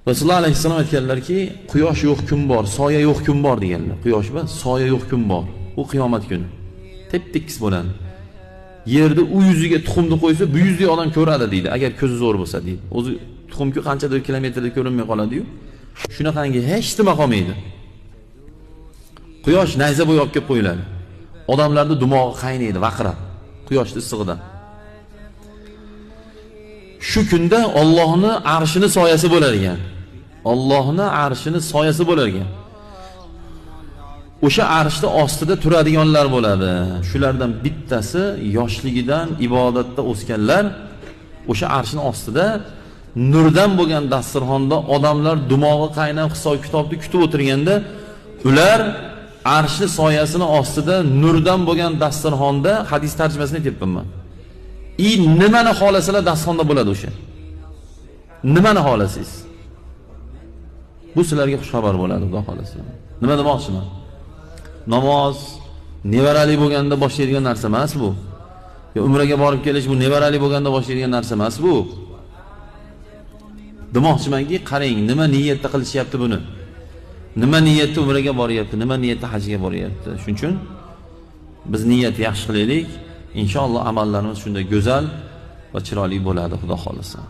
Rasululloh alayhissalom aytganlarki, quyosh yo'q kun bor, soya yo'q kun bor deganlar. Quyosh emas, soya yo'q kun bor. U qiyomat kuni. Tep-tekis bo'ladi. Yerda u yuziga tuxumni qo'ysa, bu yuzli odam ko'radi deydi, agar ko'zi zo'r bo'lsa deydi. O'zi tuxumku qanchadir kilometrda ko'rinmay qoladi-yu. Shunaqangi hech nima qolmaydi. Quyosh nayza bo'yi olib kelib qo'yiladi. Odamlarning dimog'i qaynaydi, vaqirab, quyoshning issig'idan. Shu kunda Allohning arshini soyasi bo'lar ekan. Allohning arshini soyasi bo'lar ekan. O'sha arshning ostida turadiganlar bo'ladi. Shulardan bittasi yoshligidan ibodatda o'sganlar o'sha arshning ostida nurdan bo'lgan dasturxonda odamlar dimog'i qaynab hisob kitobni kutib o'tirganda ular arshning soyasini ostida nurdan bo'lgan dasturxonda, hadis tarjimasini aytyapman. Nimani xohlasalar dasturxonda bo'ladi o'sha. Nimani xohlasangiz. Bu sizlarga xushxabar bo'ladi, Xudo xohlasa. Nima demoqchiman? Namoz nevarali bo'lganda boshlaydigan narsa emas bu. Yo umraga borib kelish bu nevarali bo'lganda boshlaydigan narsa emas bu. Demoqchimanki, qarang, nima niyatda qilishyapti buni? Nima niyatda umraga boryapti, nima niyatda hajga boryapti? Shuning uchun biz niyat yaxshi qilaylik. Inshaalloh amallarimiz shunda go'zal va chiroyli bo'ladi, Xudo xohlasa.